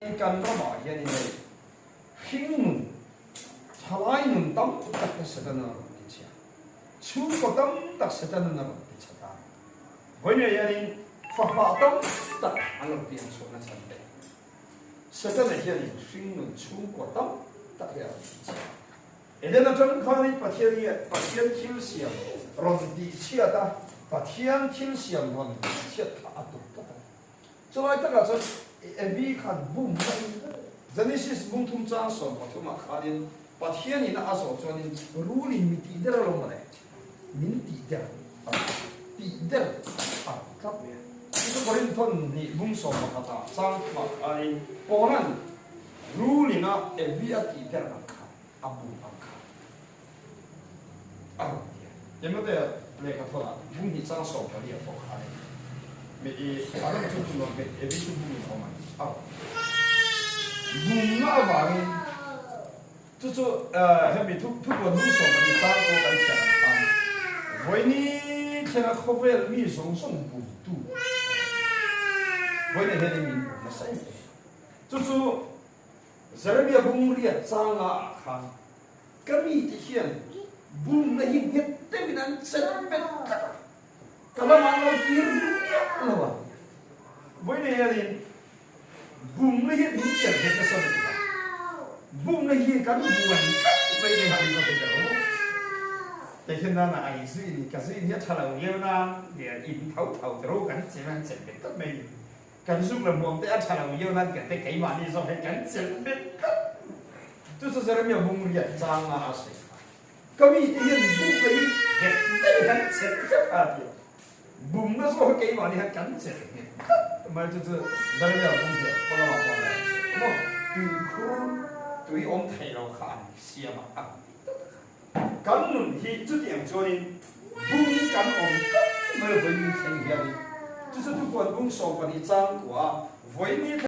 Kan ramah hianin hei hringnun, thalai nun tam tak te Satan a rawn ti chhia. Chhungkaw tam tak Satan a rawn ti chhe ta. Vawiin hianin fahlah tam tak an lo pian chhuahna chhan te Setana hianin hringnun chhungkaw tam tak hi a rawn ti chhia. Eden atang khanin Pathian hian Pathian thil siam rawn tihchhiat a, Pathian thil siam rawn tihchhiat kha a tum tlat a ni. Chulai takah chuan Evi khan bum mai Genesis bung thum chang 13 ah khanin Pathian in a zawh chuanin rulin mi tih der alawm mawle, min tih der a rawn tih der a rawn tlat mai a. Chu chu Korinthon hnih bung 11 ah chang thumah khanin Paula'n rulin a Evi a tih der ang kha a bum ang kha a rawn ti a. Timothea lehkha thawnah bung hnih chang 14 ah pawh khanin mi i Adam chu bum rawn hmeh Evi chu bum in awm a ni a rawn ti a. Bumna avangin chu chu hemi thu thupuan bung 12 chang pawh kan chhiar ang khan vawiini thlenga khawvel mi zawng zawng bumtu vawiinah hianin min bum nasa em em. Chu chu Jeremia bung riat changa ah khan ka mite hian bumna hi nghet deuhin an chelh bet tlat a, ka lamah an lo tir duh miah lo a. Vawiin hianin bumna hian min chelh nghet nasa lutuk a, bumna hi kan buan tlat mai nei han inzawh thei ta lo. Kei hian nana ai zui ni, ka zui ni a tha lo viau na, in tho tho te ro kan chelh an chelh bet tlat mai ni. Kan zuk la hmuam te a tha lo viau nan kan te keimahni zawk hi kan chelh bet tlat. Chu chu Jeremia bung riat changa a sawi kha. Ka mite hian bum na hi nghet deuh hian chelh tlat a ti a. Bumna zawk hi keimahni hian kan chelh nghet tlat mai chu chu Jeremia bung hian khaw lamah pawh a la sawi a maw. Tuikhur tui awm thei lo kha an siam a an ti tlat a kha. Kan nun hi chutiang chuanin bung kan awm tlat mai vawiin thleng hianin chu chu thupuan bung 12 chang kuah a vawiin.